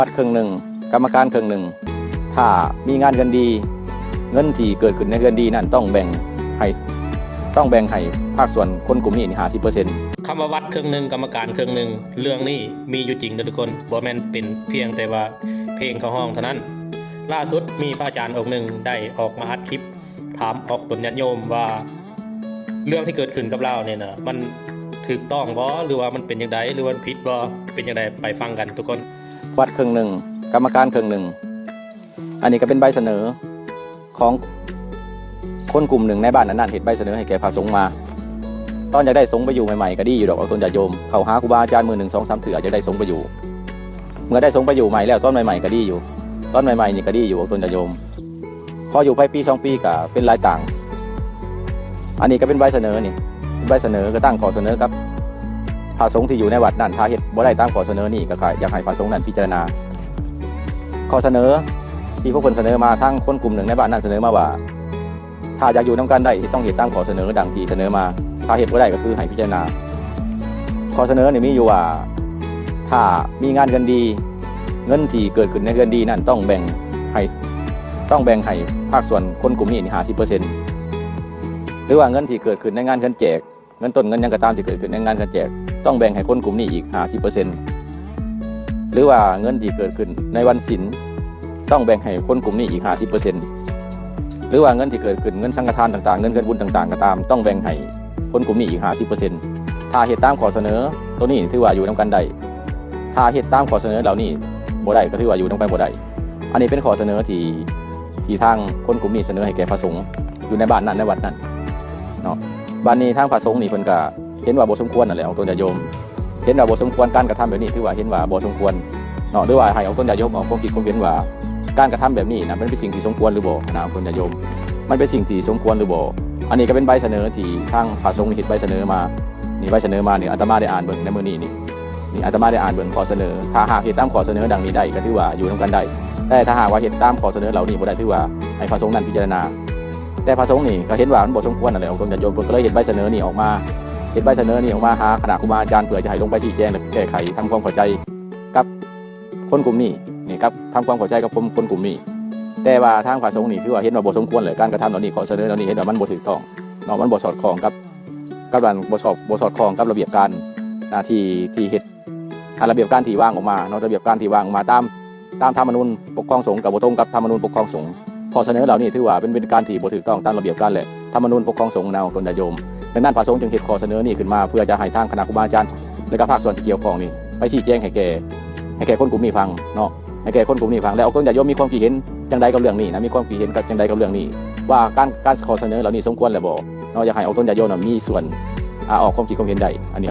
ວັດເຄິ່ງໜຶ່ງ ກຳມະການເຄິ່ງໜຶ່ງ. ຖ້າມີງານເຮືອນດີ ເງິນທີ່ເກີດຂຶ້ນໃນເຮືອນດີນັ້ນຕ້ອງແບ່ງໃຫ້ ຕ້ອງແບ່ງໃຫ້ພາກສ່ວນຄົນກຸ່ມນີ້ນີ້ຫ້າສິບເປີເຊັນ. ຄຳວ່າວັດເຄິ່ງໜຶ່ງ ກຳມະການເຄິ່ງໜຶ່ງ ເລື່ອງນີ້ມີຢູ່ຈິງເດີທຸກຄົນ, ບໍ່ແມ່ນເປັນພຽງແຕ່ວ່າເພງເຂົາຮ້ອງເທົ່ານັ້ນ. ລ່າສຸດມີພະອາຈານອົງໜຶ່ງໄດ້ອອກມາອັດຄລິບ ຖາມອອກຕົນຍາດໂຍມວ່າ ເລື່ອງທີ່ເກີດຂຶ້ນກັບລາວນີ້ນະ ມັນຖືກຕ້ອງບໍ່ ຫຼືວ່າມັນເປັນຈັ່ງໃດ ຫຼືວ່າມັນຜິດບໍ່ ເປັນຈັ່ງໃດ ໄປຟັງກັນທຸກຄົນ. ວັດເຄິ່ງໜຶ່ງ ກຳມະການເຄິ່ງໜຶ່ງ. ອັນນີ້ກໍເປັນໃບສະເໜີຂອງຄົນກຸ່ມໜຶ່ງໃນບ້ານນັ້ນໆ ເຮັດໃບສະເໜີໃຫ້ແກ່ພະສົງມາ. ຕອນຢາກໄດ້ສົງໄປຢູ່ໃໝ່ໆ ກໍດີຢູ່ດອກ ອອກຕົນຍາດໂຍມ ເຂົ້າຫາຄູບາອາຈານມື້ໜຶ່ງສອງສາມເທື່ອ ຢາກໄດ້ສົງໄປຢູ່. ເມື່ອໄດ້ສົງໄປຢູ່ໃໝ່ແລ້ວ ຕອນໃໝ່ໆ ກໍດີຢູ່ ຕອນໃໝ່ໆ ນີ້ກໍດີຢູ່ ອອກຕົນຍາດໂຍມ. ພໍຢູ່ໄປປີສອງປີກໍເປັນຫຼາຍຕ່າງ. ອັນນີ້ກໍເປັນໃບສະເໜີນີ້ ໃບສະເໜີກໍຕັ້ງຂໍ້ສະເໜີກັບພະສົງທີ່ຢູ່ໃນວັດນັ້ນ, ຖ້າເຮັດບໍ່ໄດ້ຕາມຂໍ້ສະເໜີນີ້ ກໍຢາກໃຫ້ພະສົງນັ້ນພິຈາລະນາ. ຂໍ້ສະເໜີທີ່ພວກເພິ່ນສະເໜີມາ ທາງຄົນກຸ່ມໜຶ່ງໃນບ້ານນັ້ນສະເໜີມາວ່າ ຖ້າຢາກຢູ່ນຳກັນໄດ້ ຕ້ອງເຮັດຕາມຂໍ້ສະເໜີດັ່ງທີ່ສະເໜີມາ, ຖ້າເຮັດບໍ່ໄດ້ກໍຄືໃຫ້ພິຈາລະນາ. ຂໍ້ສະເໜີນີ້ມີຢູ່ວ່າ ຖ້າມີງານເຮືອນດີ ເງິນທີ່ເກີດຂຶ້ນໃນເຮືອນດີນັ້ນຕ້ອງແບ່ງໃຫ້ ຕ້ອງແບ່ງໃຫ້ພາກສ່ວນຄົນກຸ່ມນີ້ນີ້ຫ້າສິບເປີເຊັນ ຫຼືວ່າເງິນທີ່ເກີດຂຶ້ນໃນງານເຮືອນແຈກ ເງິນຕົ້ນເງິນຫຍັງກໍຕາມທີ່ເກີດຂຶ້ນໃນງານເຮືອນແຈກ ຕ້ອງແບ່ງໃຫ້ຄົນກຸ່ມນີ້ອີກຫ້າສິບເປີເຊັນ ຫຼືວ່າເງິນທີ່ເກີດຂຶ້ນໃນວັນສິນ ຕ້ອງແບ່ງໃຫ້ຄົນກຸ່ມນີ້ອີກຫ້າສິບເປີເຊັນ ຫຼືວ່າເງິນທີ່ເກີດຂຶ້ນ ເງິນສັງຄະທານຕ່າງໆ ເງິນເຮືອນບຸນຕ່າງໆ ກໍຕາມ ຕ້ອງແບ່ງໃຫ້ຄົນກຸ່ມນີ້ອີກຫ້າສິບເປີເຊັນ ຖ້າເຮັດຕາມຂໍ້ສະເໜີໂຕນີ້ ຖືວ່າຢູ່ນຳກັນໄດ້. ຖ້າເຮັດຕາມຂໍ້ສະເໜີເຫຼົ່ານີ້ບໍ່ໄດ້ ກໍຖືວ່າຢູ່ນຳກັນບໍ່ໄດ້. ອັນນີ້ເປັນຂໍ້ສະເໜີທີ່ ທີ່ທາງຄົນກຸ່ມນີ້ສະເໜີໃຫ້ແກ່ພະສົງຢູ່ໃນບ້ານນັ້ນ ໃນວັດນັ້ນເນາະ. ບາດນີ້ທາງພະສົງນີ້ເພິ່ນກໍເຫັນວ່າບໍ່ສົມຄວນນັ້ນແຫຼະ ອອກຕົນຍາດໂຍມ ເຫັນວ່າບໍ່ສົມຄວນ ການກະທຳແບບນີ້ຖືວ່າເຫັນວ່າບໍ່ສົມຄວນເນາະ ຫຼືວ່າໃຫ້ອອກຕົນຍາດໂຍມອອກຄວາມຄິດຄວາມເຫັນວ່າ ການກະທຳແບບນີ້ນະ ມັນເປັນສິ່ງທີ່ສົມຄວນຫຼືບໍ່ນະ ອອກຕົນຍາດໂຍມ ມັນເປັນສິ່ງທີ່ສົມຄວນຫຼືບໍ່. ອັນນີ້ກໍເປັນໃບສະເໜີທີ່ທາງພະສົງນີ້ເຮັດໃບສະເໜີມາ ນີ້ໃບສະເໜີມານີ້ ອາດຕະມາໄດ້ອ່ານເບິ່ງໃນມື້ນີ້ນີ້ ນີ້ອາດຕະມາໄດ້ອ່ານເບິ່ງຂໍ້ສະເໜີ. ຖ້າຫາກເຮັດຕາມຂໍ້ສະເໜີດັ່ງນີ້ໄດ້ ກໍຖືວ່າຢູ່ນຳກັນໄດ້, ແຕ່ຖ້າຫາກວ່າເຮັດຕາມຂໍ້ສະເໜີເຫຼົ່ານີ້ບໍ່ໄດ້ ຖືວ່າໃຫ້ພະສົງນັ້ນພິຈາລະນາ. ແຕ່ພະສົງນີ້ກໍເຫັນວ່າມັນບໍ່ສົມຄວນນັ້ນແຫຼະ ອອກຕົນຍາດໂຍມ ເພິ່ນກໍເລີຍເຮັດໃບສະເໜີນີ້ອອກມາ ເຮັດໃບສະເໜີນີ້ອອກມາຫາຄະນະຄູບາອາຈານ ເພື່ອຈະໃຫ້ລົງໄປຊີ້ແຈງ ແລະ ແກ້ໄຂທຳຄວາມເຂົ້າໃຈກັບຄົນກຸ່ມນີ້ ນີ້ ກັບທຳຄວາມເຂົ້າໃຈກັບຄົນ ຄົນກຸ່ມນີ້. ແຕ່ວ່າທາງພະສົງນີ້ ຖືວ່າເຫັນວ່າບໍ່ສົມຄວນແຫຼະ ການກະທຳເຫຼົ່ານີ້ ຂໍ້ສະເໜີເຫຼົ່ານີ້ ເຫັນວ່າມັນບໍ່ຖືກຕ້ອງເນາະ ມັນບໍ່ສອດຄ່ອງກັບ ກັບອັນບໍ່ສອດ ບໍ່ສອດຄ່ອງກັບລະບຽບການນະ ທີ່ ທີ່ເຮັດ ອາ ລະບຽບການທີ່ວາງອອກມາເນາະ ລະບຽບການທີ່ວາງອອກມາຕາມ ຕາມທຳມະນູນປົກຄອງສົງ ກໍບໍ່ຕົງກັບທຳມະນູນປົກຄອງສົງ. ຂໍ້ສະເໜີເຫຼົ່ານີ້ຖືວ່າເປັນ ເປັນການທີ່ບໍ່ຖືກຕ້ອງຕາມລະບຽບການ ແລະ ທຳມະນູນປົກຄອງສົງນະ ອອກຕົນຍາດໂຍມ. ດັ່ງນັ້ນພະສົງຈຶ່ງເຮັດຂໍ້ສະເໜີນີ້ຂຶ້ນມາ ເພື່ອຈະໃຫ້ທາງຄະນະຄູບາອາຈານ ແລະ ກໍພາກສ່ວນທີ່ກ່ຽວຂ້ອງນີ້ໄປຊີ້ແຈງໃຫ້ແກ່ ໃຫ້ແກ່ຄົນກຸ່ມນີ້ຟັງເນາະ ໃຫ້ແກ່ຄົນກຸ່ມນີ້ຟັງ ແລະ ອອກຕົນຍາດໂຍມມີຄວາມຄິດເຫັນຈັ່ງໃດກັບເລື່ອງນີ້ນະ ມີຄວາມຄິດເຫັນກັບ ຈັ່ງໃດກັບເລື່ອງນີ້ ວ່າການ ການ ຂໍ້ສະເໜີເຫຼົ່ານີ້ສົມຄວນແລ້ວບໍ່ເນາະ ຢາກໃຫ້ອອກຕົນຍາດໂຍມນະ ມີສ່ວນ ອາ ອອກຄວາມຄິດຄວາມເຫັນໄດ້. ອັນນີ້